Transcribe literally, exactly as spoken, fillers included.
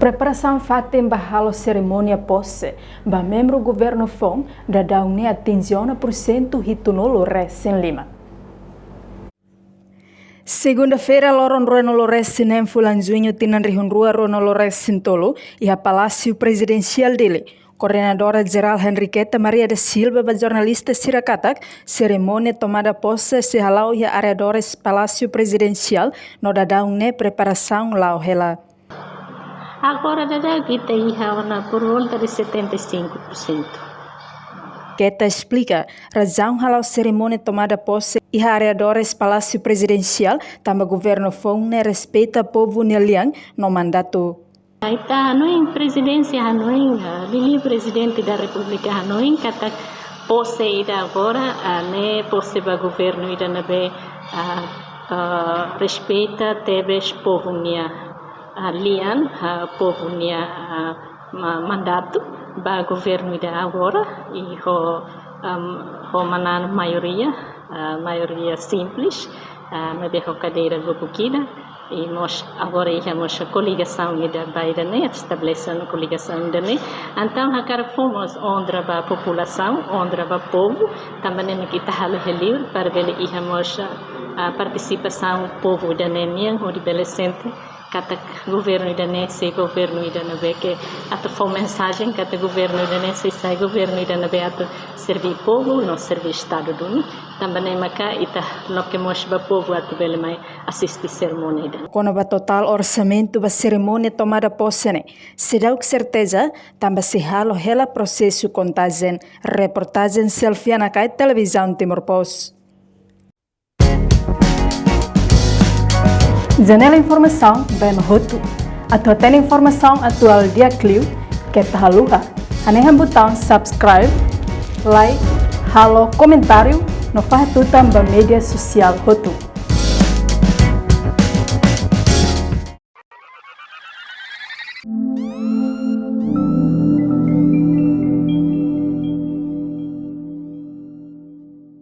Preparasaun fatin ba halo serimónia pose ba membru governu foun daudaun ne'e atinje ona pursentu hitunulu resin lima. Segunda-feira, loron ruanulu resin neen fulan Juñu tinan rihun rua ruanulu resin tolu, iha Palásiu Prezidensiál Dili, Koordenadora Jerál Henriqueta Maria da Silva ba jornalista sira katak, serimónia tomada pose sei hala'o iha arredores Palásiu Prezidensiál no daudaun ne'e preparasaun la'o hela. Agora daudaun ita iha ona por volta de setenta e cinco por cento. Keta esplika razaun hala'o serimónia tomada pose iha arredores Palásiu Prezidensiál, tanba governu foun ne'e respeita povu nia lian no mandatu. Ita hanoin, prezidénsia hanoin, ah, liuliu Prezidente da Repúblika hanoin katak pose ida agora, ah, ne'e pose ba governu ida ne'ebé, ah, ah, respeita tebes povu nia, ah, lian, ah, povu nia, ah, ma-, mandatu ba governu ida agora, i ho, am, ho manán maioria, ah, maioria simples, ah, maibé ho kadeira grupu kida, i mós agora iha mós koligasaun ida ba ida-ne'e, estabelese ona koligasaun ida-ne'e. Entaun, hakarak fó mós onra ba populasaun, onra ba povu, tanba ne'e mak ita halo iha liur, para bele iha mós, ah, partisipasaun povu ida-ne'e nian, hodi bele sente katak governu ida-ne'e sei governu ida ne'ebé ke atu fó mensajen katak governu ida-ne'e sei sai governu ida ne'ebé atu serví povu no serví Estadu duni. Tanba ne'e maka ita loke mós ba povu atu bele mai asiste serimónia ida-ne'e. Kona-ba totál orsamentu ba serimónia tomada pose ne'e, seidauk serteza, tanba sei halo hela prosesu kontajen. Reportajen Selfiana Kai, Televizaun Timor Post. Janela informasaun ba ema hotu. Atu hatene informasaun atuál di'ak liu, keta haluha hanehan butaun subscribe, like, halo komentáriu, no fahe tutan ba média sosiál hotu.